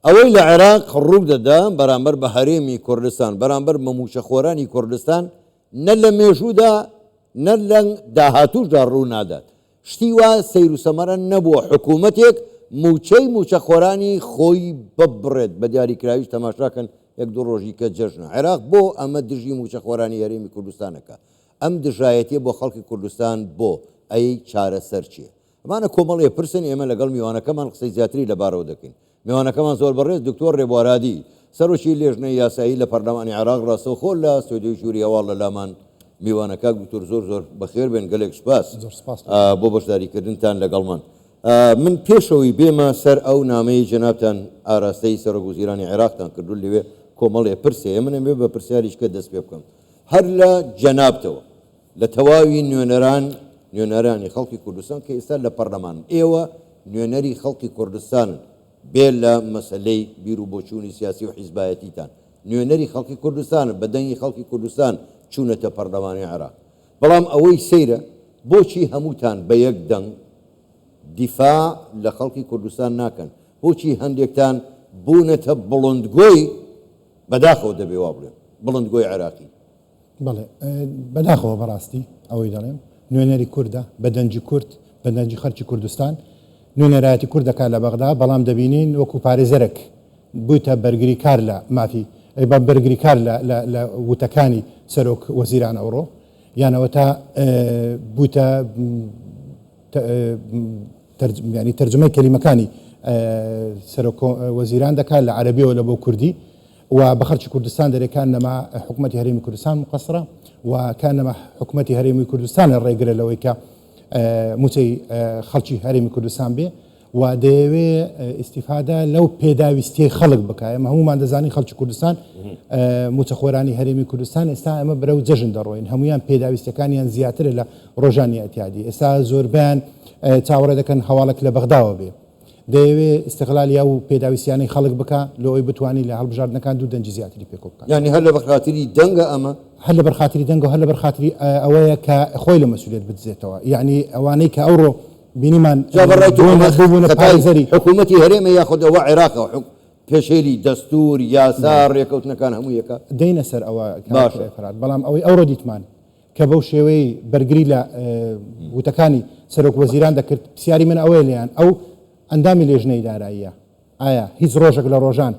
ئەوەی لە عێراق ڕوودەدا بەرامبەر بە هەرێمی کوردستان، بەرامبەر بە مووچەخۆرانی کوردستان نە لە مێژوودا نە لە داهاتووشدا ڕوو نادات. شتی وا سەیر و سەمەرە نەبووە حکوومەتێک مووچەی مووچەخۆرانی خۆی ببڕێت، بە دیاریکراویش تەماشاکەن یەک دوو ڕۆژی کە جەژنە. عێراق بۆ ئەمە دژی مووچەخۆرانی هەرێمی کوردستان ئەکا؟ ئەم دژایەتیە بۆ خەڵکی کوردستان بۆ؟ ئەی چارەسەر چیە؟ ئەمانە کۆمەڵێ پرسن ئێمە لەگەڵ میوانەکەمان قسەی زیاتری لەبارەوە دەکەین. میوانەکەمان زۆر بەڕێز دکتۆر رێبوار هادی، سەرۆکی لێژنەی یاسایی لە پەرلەمانی عێراق ڕاستەوخۆ لە ستۆدیۆی ژووری هەواڵ لە لامان میوانە. کاک دکتۆر زۆر زۆر بەخێر بێن، گەلێک سوپاس بۆ بەشداریکردنتان لەگەڵمان. من پێشەوەی بێمە سەر ئەو نامەیەی جەنابتان ئاراستەی سەرۆک وەزیرانی عێراقتان کردو لەوێ کۆمەڵێ پرس هەیە، من ئەمەوێ بە پرسیاریشکە دەست پێ بکەم هەر لە جەنابتەوە. لە تەواوی نوێنەران نوێنەرانی خەڵکی کوردستان کە ئێستا لە پەرلەمانن، ئێوە نوێنەری خەڵکی کوردستانن بێ لە مەسەلەی بیر و بۆچوونی سیاسی و حیزبایەتیتان، نوێنەری خەڵکی کوردستانن، بە دەنگی خەڵکی کوردستان چوونەتە پەرلەمانی عێراق. بەڵام ئەوەی سەیرە بۆچی هەمووتان بە یەک دەنگ دیفاع لە خەڵکی کوردستان ناکەن؟ بۆچی هەندێکتان بوونەتە بڵندگۆی، بەداخەوە دەبێ وا بڵێم، بڵندگۆی عێراقی؟ بەڵێ بەداخەوە بەڕاستی ئەوەی دەڵێم نوێنەری کوردە بە دەنگی کورد بە دەنگی خەلکی کوردستان نوێنەرایەتی کورد دەکات لە بەغدا بەڵام دەبینین وەکو پارێزەرێک بوویتە بەرگری کار لە مافی بە بەرگری کار لە لە وتەکانی سەرۆک وەزیران ئەوڕۆ یانەوە تا بوویتە ینی تەرجمەی کەلیمەکانی سەرۆک وەزیران دەکات لە عەربیەوە لە بۆ کوردی و بە خەڵکی کوردستان دەرێ کانەما حکومەتی هەرێمی کوردستان مقەسرە و کانەما حکومەتی هەرێمی کوردستان ڕێگرە لەوەی کە موچەی خەڵکی هەرێمی کوردستان بێ و دەیەوێ ئیسیفادە لەو پێداویستیەی خەڵک بکە ئێمە هەمومان دەزانین خەڵکی کوردستان موچەخۆرانی هەرێمی کوردستان ئێستا ئەمە بەرەو جەژن دەڕۆین هەمویان پێداویستەکانیان زیاترە لە ڕۆژانی ئەتیادی ئێستا زۆربیان چاوەڕێ دەکەن هەواڵک لە بەغداوە بێ دەیەوێ ئیستغلالی ئەو پێداویستیانەی خەڵک بکا لۆ ئەوەی بتوانی لە هەڵبژاردنەکان دوو دەنگی زیاتری پێ کۆ بکات. یانی هەر لەبەر خاتری دەنگە ئەمە؟ هەر لەبەر خاتری دەنگە و هەر لەبەر خاتری ئەوەیە کە خۆی لە مەسئولیەت بدزێتەوە. یانی ئەوانەی کە ئەوڕۆ بینیمان جا بە ڕای تۆ ئەمە بوونە خەتای پارێزەری. حکوومەتی هەرێمە یاخود ئەوە عێراقە پێشێلی دەستوور، یاسا، ڕێکەوتنەکان هەموو یەکە؟ دێینە سەر ئەوە کاک باشە. فەرهاد، بەڵام ئەوەی ئەوڕۆ دیتمان کە بەو شێوەیەی بەرگری لە وتەکانی سەرۆک وەزیران دەکرد، پرسیاری من ئەوەیە لێیان ئەو ئەندامی لێژنەی داراییە ئایا هیچ ڕۆژێک لە ڕۆژان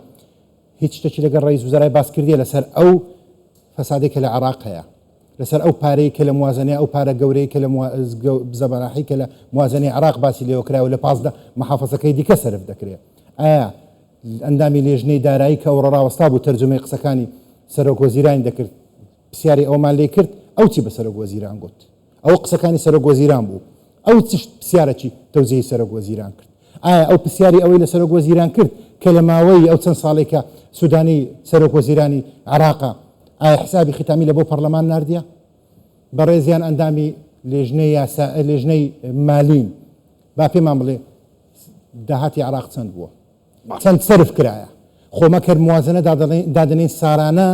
هیچ شتێکی لەگەڵ ڕەئیس وزەرای باس کردیە لەسەر ئەو فەسادەی کە لە عێراق هەیە لەسەر ئەو پارەی کە لە موازنەیە ئەو پارە گەورەی کە لە زەبەلاحی کە لە موازنەی عێراق باسی لێوە کراوە لە 15 محافظەکەی دیکە سەرف دەکرێت ئایا ئەندامی لێژنەی دارایی کە ئەوڕۆ ڕاوەستا بوو تەرجومەی قسەکانی سەرۆک وەزیرانی دەکرد پرسیاری ئەوەمان لێی کرد ئەو چی بە سەرۆک وەزیران گوت؟ ئەوە قسەکانی سەرۆک وەزیران بوو. ئەو چ پرسیارەکی تەوجیهی سەرۆک وەزیران کرد؟ ئایا ئەو پرسیاری ئەوەی لە سەرۆک وەزیران کرد کە لە ماوەی ئەو چەند ساڵەی کە سودانی سەرۆک وەزیرانی عێراقە ئایا حسابی ختامی لە بۆ پەڕلەمان ناردیە؟ بەڕێزیان ئەندامی لێژنەی یاسا لێژنەی مالین با پێمان بڵێ داهاتی عێراق چەند بووە؟ چەند سەرف کرایە؟ خۆ مەکەر موازنە دادەنێین سارانە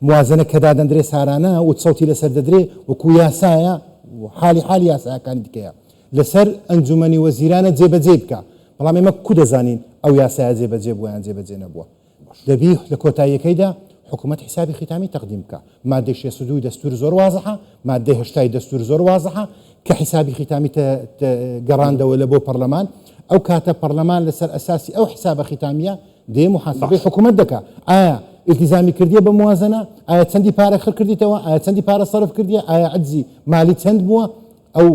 موازنە کە دادەندرێ سارانە و سەوتی لەسەر دەدرێ وەکو یاسایە و حالی حالی یاساکانی دیکەیە لەسەر ئەنجومەنی وەزیرانە جێبەجێی بکا بەڵام ئێمە کو دەزانین ئەو یاسایە جێبەجێ بووە یان جێبەجێ نەبووە دەبی لە کۆتاییەکەیدا حکوومەت حیسابی ختامی تەقدیم بکا مادەی 62 دەستور زۆر وازحە مادەی هەشتای دەستور زۆر وازحە کە حیسابی ختامی گەڕاندەوە لە بۆ پەرلەمان ئەو کاتە پەرلەمان لەسەر ئەساسی ئەو حیسابە ختامیە دێ موحاسەبەی حکومەت دەکا ئایا ئیلتیزامی کردیە بە موازنە ئایا چەندی پارە خڕ کردیتەوە ئایا چەندی پارە سەرف کردیە ئایا عەجزی مالی چەند بووە ئەو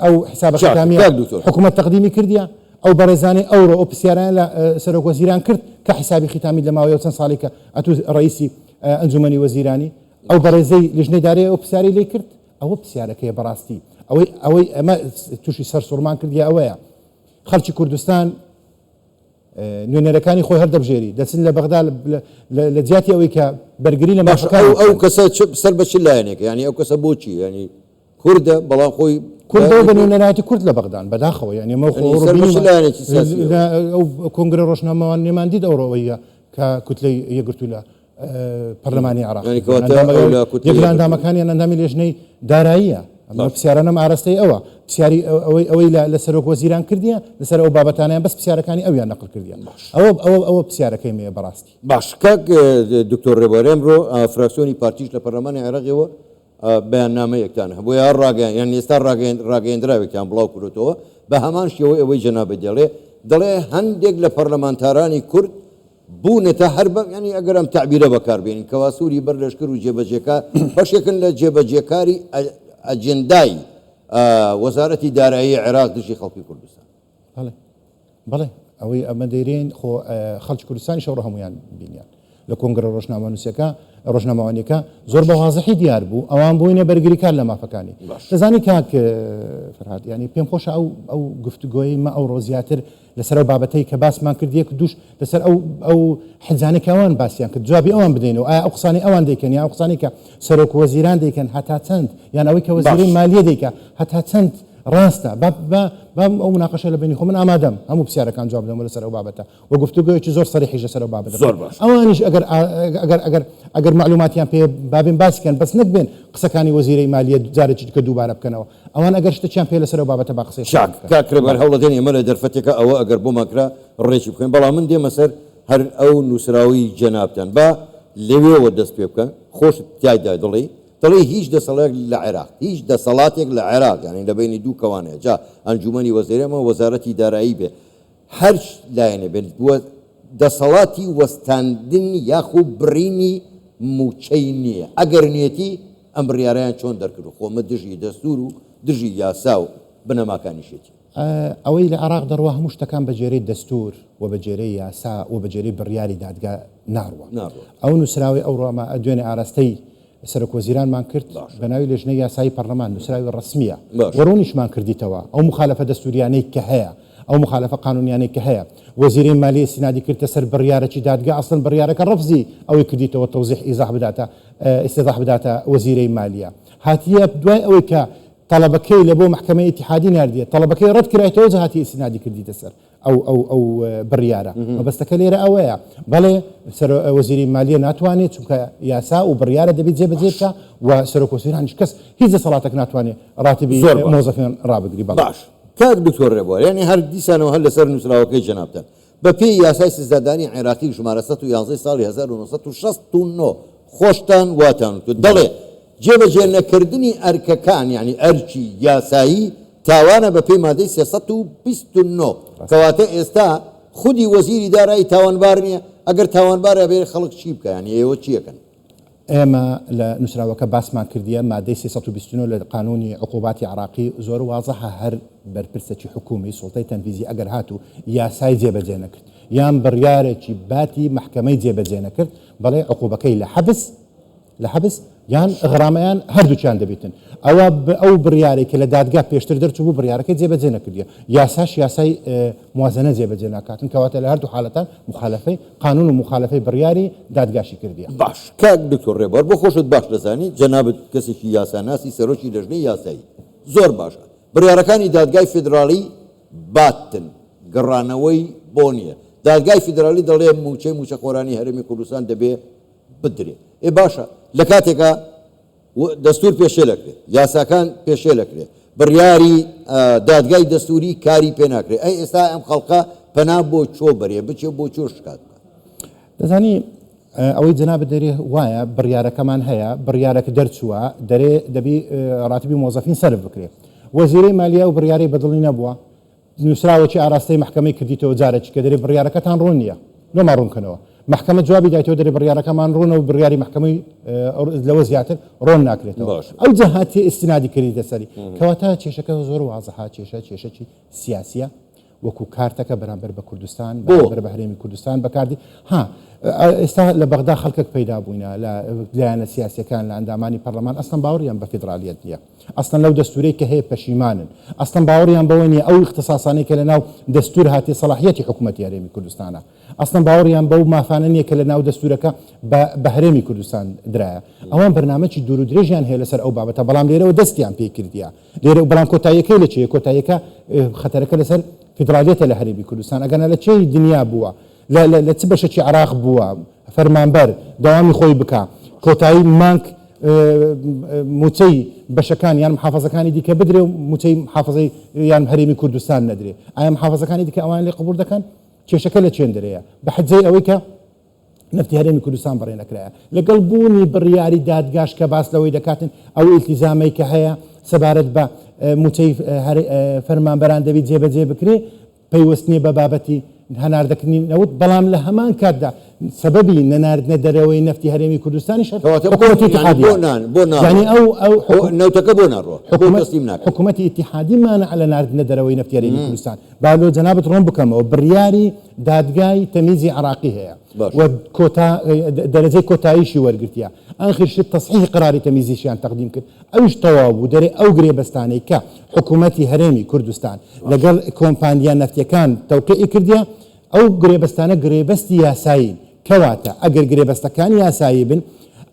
ئەو حسابە چاک ختامیە کاک دکتۆر. حکومەت تەقدیمی کردیە ئەو بەڕێزانەی ئەوڕۆ ئەو پرسیارەیان لە سەرۆک وەزیران کرد کە حیسابی ختامیت لە ماوەی ئەو چەند ساڵەی کە ئەتوو ڕەئیسی ئەنجومەنی وەزیرانی ئەو بەڕێزەی لیژنەی دارایی ئەو پرسیارەی لێ کرد ئەوە پرسیارەکەیە بەڕاستی ئەوەی ئەوەی ئەمە تووشی سەرسوڕمان کردیە ئەوەیە خەڵکی کوردستان نوێنەرەکانی خۆی هەردەبژێری دەچن لە بەغدا لە جیاتی ئەوەی کە بەرگری لە مافەکانی ئەو کەسە سەر بە چ لایەنێکە یانی ئەو کەسە بۆچی یانی کوردە بەڵام خۆی کوردە بە نوێنەرایەتی کورد لە بەغدان بەداخەوە یانی ئەمە خۆ سەر بە چ لایەنێکی سیاسیەوە؟ ئەو کۆنگرە ڕۆژنامەوانیمان دیت ئەوڕۆ ئەوەیە کە کوتلەی یەکگرتوو لە پەرلەمانی عێراق یانی کەواتە ئەو لە کوتلەی یەک لە ئەندامەکانیان ئەندامی لێژنەی داراییە. ئەمە پرسیارانەم ئاراستەی ئەوە پرسیاری ئەوەی ئەوەی لە سەرۆک وەزیران کردیە لەسەر ئەو بابەتانیان بەس پرسیارەکانی ئەویان نەقل کردیە ئەوە ئەوە ئەوە پرسیارەکەی مێ بەڕاستی. باش کاک دکتۆر ڕێبوار ئەمڕۆ فراکسیۆنی پارتیش لە پەرلەمانی عێراقیەوە بەیاننامەیەکتان هەبوو یا ڕاگەیان یان ئێستا ڕاگەیان ڕاگەیەندراوێکیان بڵاو کردۆتەوە بە هەمان شێوەی ئەوەی جەنابت دەڵێ دەڵێ هەندێک لە پەرلەمانتارانی کورد بوونەتە هەر بەم یانی ئەگەر ئەم تەعبیرە بەکار بێنین کەوا سووری بەر لەشکر و جێبەجێکار بەشێکن لە جێبەجێکاری ئەجێندای وەزارەتی دارایی عێراق دژی خەڵکی کوردستان. بەڵێ بەڵێ ئەوەی ئەمە دەیرێن خۆ خەڵکی کوردستانی شەڕ هەمویان بینیان لە کۆنگرە ڕۆژنامەنووسەکە ڕۆژنامەوانیەکە زۆر بە وازحی دیار بوو ئەوان بووینە بەرگریکار لە مافەکانی دەزانی کاک فەرهاد ینی پێم خۆشە ئەو ئەو گفتوگۆی مە ئەو ڕۆ زیاتر لەسەر ئەو بابەتەی کە باسمان کرد یەک دووش لەسەر ئەو ئەو حجانەی کە ئەوان باسیان کرد جوابی ئەوان بدەینەوە ئایا ئەو قسانەی ئەوان دەیکەن یا ئەو قسانەی کە سەرۆک وەزیران دەیکەن هەتا چەند یان ئەوەی کە وەزیری مالیە دەیکا هەتا چەند ڕاستە با با با ئەو مناقەشە لە بینی خۆ من ئامادەم هەموو پرسیارەکان جواب بدەمەوە لەسەر ئەو بابەتە و گفتوگۆیەکی زۆر سەریحیش لەسەر ئەو بابەتە زۆر باش ئەوانیش ئەگەر ئەگەر ئەگەر ئەگەر مەعلوماتیان پێ بابێن باسی کەن بەس نەک بێن قسەکانی وەزیرەی مالیە جارێکی دیکە دووبارە بکەنەوە ئەوان ئەگەر شتەکیان پێ لەسەر ئەو بابەتە با قسەی خۆیان چاک بکەن. کاک ڕێبوار هەوڵەدەین ئێمە لە دەرفەتێکا ئەوە ئەگەر بۆمان کرا ڕێکی بخەین بەڵام من دێمە سەر هەر ئەو نووسراوەی جەنابتان با لەوێوە دەست پێ بکەن خۆشت تیایدا دەڵێی دەڵێی هیچ دەسەڵێک لە عێراق هیچ دەسەڵاتێک لە عێراق یانی لە بەینی دوو کەوانەیە جا ئەنجوومەنی وەزیرێمە وەزارەتی دارایی بێ هەر لایەنێ بێت وە دەسەڵاتی وەستاندن یاخو بڕینی مووچەی نییە ئەگەر نیەتی ئەم بڕیارەیان چۆن دەرکرد خۆ ئەمە دژی دەستور و دژی یاسا و بنەماکانیشێتی. ئەوەی لە عێراق دەڕوا هەموو شتەکان بە گوێرەی دەستور و بە گوێرەی یاسا و بە گوێرەی بڕیاری دادگا ناڕوا. ئەو نووسراوەی ئەوڕۆ ئەمە دوێنێ ئاراستەی سەرۆک وەزیرانمان کرد بە ناوی لێژنەی یاسایی پەڕلەمان نووسراوی ڕەسمییە و ڕوونیشمان کردیتەوە ئەو موخالەفە دەستووریانەی کە هەیە ئەو موخالەفە قانوونیانەی کە هەیە وەزیرەی مالیە ئیستینادی کردتە سەر بڕیارەکی دادگا ئەسڵەن بڕیارەکە ڕەفزی ئەوەی کردیتەوە تەوزیح ئیزاح بداتە ئیستیزاح بداتە وەزیرەی مالیە هاتیە دوای ئەوەی کە تەڵەبەکەی لە بۆ مەحکەمەی ئیتیحادی ناردیە تەڵەبەکەی ڕەت کرایتەوە جا هاتیە ئیستینادی کردیتە سەر ئەو ئەو ئەو بڕیارە مەبەستەکە لێرە ئەوەیە بەڵێ سەرۆ وەزیری مالیە ناتوانێت چونکە یاسا و بڕیارە دەبێت جێبەجێ بکا و سەرۆک وەزیرانیش کەس هیچ دەسەڵاتێک ناتوانێت ڕاتبی زۆر باش. مۆزەفیان ڕابگری بەڵێ. باش کاک دکتۆر ڕێبوار یانی هەر دیسانەوە هەر لەسەر نووسراوەکەی جەنابتان بە پێی یاسای سزادانی عێراقی ژمارە 111 ساڵی 1969 خۆشتان واتان وتووە دەڵێ جێبەجێ نەکردنی ئەرکەکان یانی ئەرکی یاسایی تاوانە بە پێی مادەی 329 کەواتە ئێستا خودی وەزیری دارایی تاوانبار نییە ئەگەر تاوانبارە ئەبێ خەڵک چی بکا یانی ئێوە چیەکەن؟ ئێمە لە نووسراوەکە باسمان کردیە مادەی 329 لە قانونی عقوباتی عراقی زۆر وازحە هەر بەرپرسێکی حکومی سوڵتەی تەنفیزی ئەگەر هاتوو یاسای جێبەجێ نەکرد یان بڕیارێکی باتی مەحکەمەی جێبەجێ نەکرد بەڵێ عقوبەکەی لە حەبس لە حەبس یان غرامە یان هەردووکیان دەبیتن ئەوە ئەو بڕیارەی کە لە دادگا پێشتر دەرچوو بڕیارەکەی جێبەجێ نەکردیە یاساش یاسای موازنە جێبەجێ ناکاتن کەواتە لە هەردوو حالەتان مخالفەی قانون و مخالفەی بڕیاری دادگاشی کردیە. باش کاک دکتۆر ڕێبوار بۆ خۆشت باش دەزانی جەنابت کەسێکی یاساناسی سەرۆکی لەژنەی یاسایی زۆر باشە بڕیارەکانی دادگای فیدراڵی باتن گەڕانەوەی بۆ نیە دادگای فیدرالی دەڵێ موچەی موچەخۆرانی هەرێمی کوردستان دەبێ بدرێ ئێ باشە لە کاتێکا دەستور پێشێل ئەکرێ یاساکان پێشێل ئەکرێ بڕیاری دادگای دەستوری کاری پێ ناکرێ ئەی ئێستا ئەم خەڵکە پەنا بۆ چۆ بەرێ بچێ بۆ چۆ شکات بکات؟ دەزانی ئەوەی جەنابت دەرێ وایە بڕیارەکەمان هەیە بڕیارەک دەرچووە دەرێ دەبی ڕاتبی مۆزەفین سەرف بکرێ وەزیرەی مالیە ئەو بڕیارەی بەدڵی نەبووە نووسراوەکی ئاراستەی مەحکەمەی کردیتەوە جارێکی کە دەرێ بڕیارەکەتان ڕوون نییە لۆمان ڕوون کەنەوە مەحکەمە جوابی دایتەوە دەرێ بڕیارەکەمان ڕوونە و بڕیاری مەحکەمەی لەوە زیاتر ڕۆن ناکرێتەوە ئەو جەهاتیە ئیستنادی کردیتە سەری کەواتە کێشەکە زۆر وازحە کێشە کێشەکی سیاسیە وەکو کارتەکە بەرامبەر بە کوردستان بەرامبەر بە هەرێمی کوردستان بەکاردی ها ئێستا لە بەغدا خەڵکێک پەیدا بووینە لە لایەنە سیاسیەکان لە ئەندامانی پەرلەمان ئەسڵەن باوەڕیان بە فیدرالیەت نییە ئەسڵەن لەو دەستورەی کە هەیە پەشیمانن ئەسڵەن باوەڕیان بەوە نییە ئەو ئیختساسانەی کە لە ناو دەستور هاتیە سەڵاحیەتی حکوومەتی هەرێمی کوردستانە ئەسڵەن باوەڕیان بەو مافانە نییە کە لە ناو دەستورەکە بە هەرێمی کوردستان درایە ئەوان بەرنامەکی دوور و درێژیان هەیە لەسەر ئەو بابەتە بەڵام لێرەوە دەستیان پێی کردیە لێرە بەڵام کۆتاییەکەی لە چێیە؟ کۆتاییەکە خەتەرەکە لەسەر فیدرالیەتە لە هەرێمی کوردستان. ئەگەرنا لە چێی دنیا بووە، لە لە چ بەشێکی عێراق بووە فەرمانبەر دەوامی خۆی بکا، کۆتایی مانگ موچەی بەشەکان یان محافەزەکانی دیکە بدرێ و موچەی محافەزەی یان هەرێمی کوردستان نەدرێ؟ ئایا محافەزەکانی دیکە ئەوان لێ قبوڵ دەکەن؟ کێشەکە لە چێندەرەیە بە حجەی ئەوەی کە نەفتی هەرێمی کوردستان بەڕێ نەکرایە لەگەڵ بوونی بڕیاری دادگاش کە باس لەوەی دەکاتن ئەو ئیلتیزامەی کە هەیە سەبارەت بە موچەی فەرمانبەران دەبی جێبەجێ بکرێ پەیوەست نیە بە بابەتی هەناردەکردنی نەوت، بەڵام لە هەمان کاتدا سەبەبی نەناردنە دەرەوەی نەفتی هەرێمی کوردستانیش هەر کەواتە بۆ حکومەتی یانی ئیتیحادیە. بۆ نا بۆ ناڕوا یانی ئەو ئەو بۆ نەوتەکە بۆ ناڕوا بۆ حکومەت تەسلیم ناکرێ؟ حکومەتی ئیتیحادی مانع لە ناردنە دەرەوەی نەفتی هەرێمی کوردستان. با لۆ جەنابت ڕوون بکەمەوە بڕیاری دادگای تەمیزی عێراقی هەیە باشە. و کۆتا دەرەجەی کۆتاییشی وەرگرتیە. ئاخر شت تەسحیحی قەراری تەمیزیشیان تەقدیم کرد ئەویش تەواو بوو دەرێ ئەو گرێبەستانەی کە حکوومەتی هەرێمی کوردستان لەگەڵ کۆمپانیا نەفتیەکان تەوقیعی کردیە ئەو گرێبەستانە گرێبەستی یاسایین کەواتە ئەگەر گرێبەستەکان یاسایی بن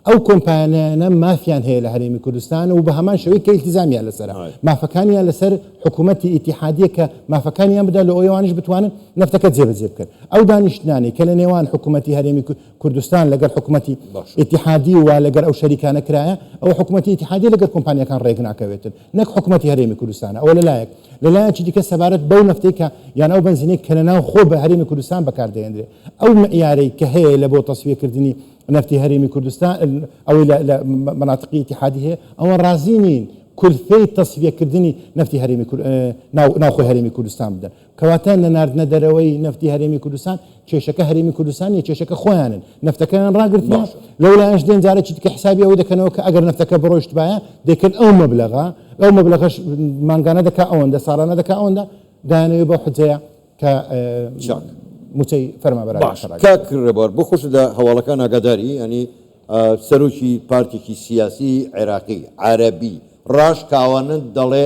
ئەو کۆمپانیانە مافیان هەیە لە هەرێمی کوردستان و بە هەمان شێوەی کە ئیلتیزامیان لەسەرە مافەکانیان لەسەر حکوومەتی ئیتیحادیە کە مافەکانیان بدا لە ئەوانیش بتوانن نەفتەکە جێبەجێ بکەن ئەو دانیشتنانەی کە لە نێوان حکوومەتی هەرێمی کوردستان لەگەڵ حکومەتی ئیتیحادی و لەگەر ئەو شەریکانە کرایە، ئەوە حکومەتی ئیتیحادی لەگەر کۆمپانیاکان ڕێک ناکەوێتن نەک حکومەتی هەرێمی کوردستانە، ئەوە لەلایەک، لەلایەکی دیکە سەبارەت بەو نەفتەی کە یان ئەو بەنزینەی کە لەناو خۆ بە هەرێمی کوردستان بەکار دەهێندرێ ئەو معیارەی کە هەیە لە بۆ تەسفیەکردنی نەفتی هەرێمی کوردستان ئەوەی لە لە مەناتقی ئیتیحادی هەیە ئەوە ڕازی نین کولفەی تەسفیەکردنی نەفتی هەرێمی ناو ناوخۆی هەرێمی کوردستان بدەن. کەواتە نەناردنە دەرەوەی نەفتی هەرێمی کوردستان کێشەکە هەرێمی کوردستان نیە کێشەکە خۆیانن نەفتەکەیان ڕاگرتوە باشە. لەو لایەش دێن جارێکی دیکە حسابی ئەوە دەکەنەوە کە ئەگەر نەفتەکە بڕۆیشتبایە دەیکرد ئەو مەبلەغە ئەو مەبلەغەش مانگانە دەکا ئەوەندە ساڵانە دەکا ئەوەندە دایانەوێ بەو حجەیە کە چاک. موچەی فەرمانبەرانیان باش ڕاگرتوە. کاک ڕێبوار بۆ خۆشت لە هەواڵەکان ئاگاداری یانی سەرۆکی پارتێکی سیاسی عێراقی عەرەبی ڕاشکاوانە دەڵێ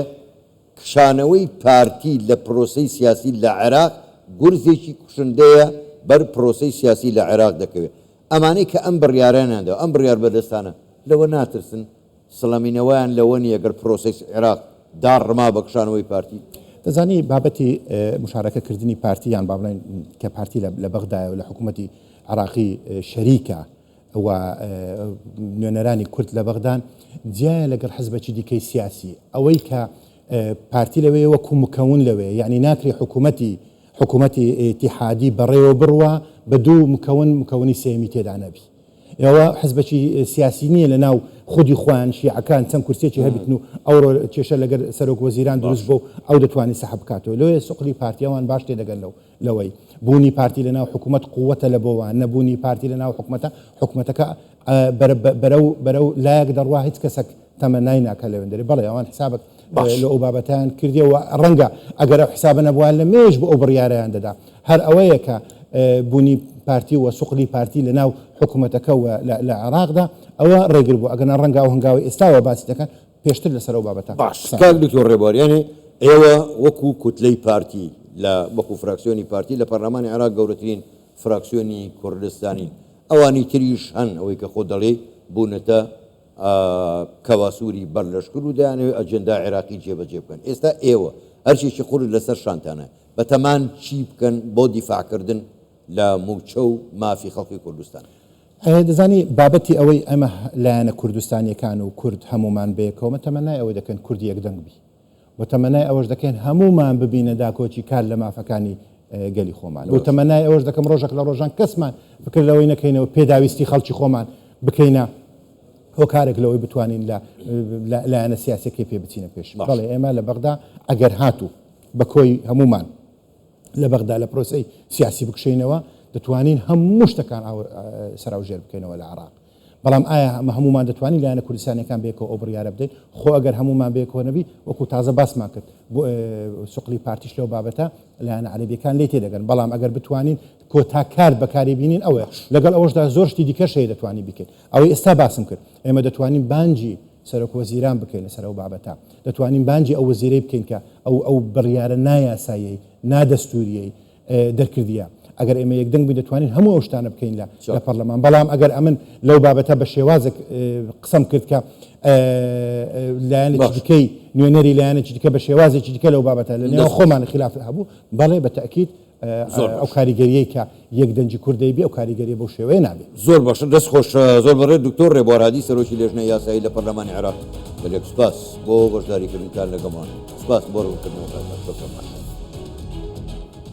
کشانەوەی پارتی لە پرۆسەی سیاسی لە عێراق گورزێکی کوشندەیە بەر پرۆسەی سیاسی لە عێراق دەکەوێت. ئەمانەی کە ئەم بڕیارەیان داوە، ئەم بڕیاربەدەستانە لەوە ناترسن؟ سڵەمینەوەیان لەوە نییە گەر پرۆسەی عێراق داڕما بە کشانەوەی پارتی؟ دەزانی بابەتی مشارەکە کردنی پارتی یان با بڵێین کە پارتی لە بەغدایە و لە حکوومەتی عێراقی شەریکە، و نوێنەرانی کورد لە بەغدان جیایە لەگەڵ حزبەکی دیکەی سیاسی ئەوەی کە پارتی لەوێ وەکو مکەون لەوێ یعنی ناکرێ حکوومەتی حکوومەتی ئیتیحادی بەڕێوە بڕوا بە دوو مکەون مکەونی سێمی تێدا نەبی ئەوە حزبێکی سیاسی نییە لە ناو خودی خۆیان شیعەکان چەند کورسێکی هەبتن و ئەوڕۆ کێشە لەگەر سەرۆک وەزیران دروست بۆ ئەو دەتوانێت سەحب بکاتەوە لۆیە سوقلی پارتیەوان باش تێدەگەن لەو لەوەی بوونی پارتی لەناو حکومەت قوتە لە بۆوان، نەبوونی پارتی لەناو حکومەتە، حکومەتەکە بەرەو بەرەو لایەک دەڕوا هیچ کەسەک تەمەنای ناکا لەوێندەرێ، بەڵێ ئەوان حسابەک لۆ ئەو بابەتەیان کردیە و ڕەنگە ئەگەر ئەو حسابە نەبوایە لە مێژ بوو ئەو بڕیارەیان دەدا، هەر ئەوەیە کە بوونی پارتی و سوقلی پارتی لەناو حکومەتەکە و لە عێراقدا ئەوە ڕێگر بوو، ئەگەرنا ڕەنگە ئەو هەنگاوەی ئێستاوە باسی دەکەن پێشتر لەسەر ئەو بابەتە باش قسەیان کاک کرد. دکتۆر ڕێبوار یانێ ئێوە وەکو کوتلەی پارتی لە وەکو فراکسیۆنی پارتی لە پەرلەمانی عێراق گەورەترین فراکسیۆنی کوردستانین ئەوانی تریش هەن ئەوەی کە خۆت دەڵێی بوونەتە کەواسووری بەر لەشکر و دەیانەوێت ئەجێندا عێراقی جێبەجێ بکەن ئێستا ئێوە هەرچێکی قورس لەسەر شانتانە بەتەمان چی بکەن بۆ دیفاعکردن لە مووچە و مافی خەڵکی کوردستان؟ دەزانی بابەتی ئەوەی ئەمە لایەنە کوردستانیەکان و کورد هەموومان بەیەکەوە مە تەمەنای ئەوە دەکەن کورد یەکدەنگ بی و تەمەنای ئەوەش دەکەین هەموومان ببینە داکۆکی کار لە مافەکانی گەلی خۆمان و تەمەنای ئەوەش دەکەم ڕۆژێک لە ڕۆژان کەسمان فکر لەوەی نەکەینەوە پێداویستی خەڵکی خۆمان بکەینە هۆکارێک لەوەی بتوانین لە لایەنە سیاسەکەی پێ بچینە پێش. بەڵێ ئێمە لە بەغدا ئەگەر هاتوو بە کۆی هەموومان لە بەغدا لە پرۆسەی سیاسی بکشێینەوە، دەتوانین هەموو شتەکان سەراوژێر بکەینەوە لە عێراق. بەڵام ئایا ئەمە هەموومان دەتوانین لایەنە کوردستانییەکان بەیەکەوە ئەو بڕیارە بدەین؟ خۆ ئەگەر هەموومان بەیەکەوە نەبی، وەکو تازە باسمان کرد، سوقلی پارتیش لەو بابەتە لایەنە عەرەبییەکان لێی تێدەگەن. بەڵام ئەگەر بتوانین کۆتا کارت بەکاری بینین ئەوەیە. لەگەڵ ئەوەشدا زۆر شتی دیکەش هەیە دەتوانین بیکەین. ئەوەی ئێستا باسم کرد، ئێمە دەتوانین بانگی سەرۆک وەزیران بکەین لەسەر ئەو بابەتە، دەتوانین بانگی ئەو وەزیرەی بکەین کە ئەو ئەو بڕیارە نایاساییەی، نادەستوورییەی دەرکردیە. ئەگەر ئێمە یەکدەنگ بین دەتوانین هەموو ئەو شتانە بکەین لە لە پەرلەمان. بەڵام ئەگەر ئەمن لەو بابەتە بە شێوازێک قسەم کرد کە لایەنێکی دیکەی نوێنەری لایەنێکی دیکە بە شێوازێکی دیکە لەو بابەتە لە نێوان خۆمان خیلاف هەبوو، بەڵێ بە تەئکید. ئەو کاریگەریەی کە یەک دەنگی کورد دەیبێ ئەو کاریگەریە بەو شێوەیە نابێ. زۆر باشە دەست خۆش زۆر بەڕێز دکتۆر ڕێبوار هادی سەرۆکی لێژنەی یاسایی لە پەرلەمانی عێراق گەلێک سوپاس بۆ بەشداریکردنتان لەگەڵمان سوپاس بۆ ڕوونکردنەوەکانتان شکرا.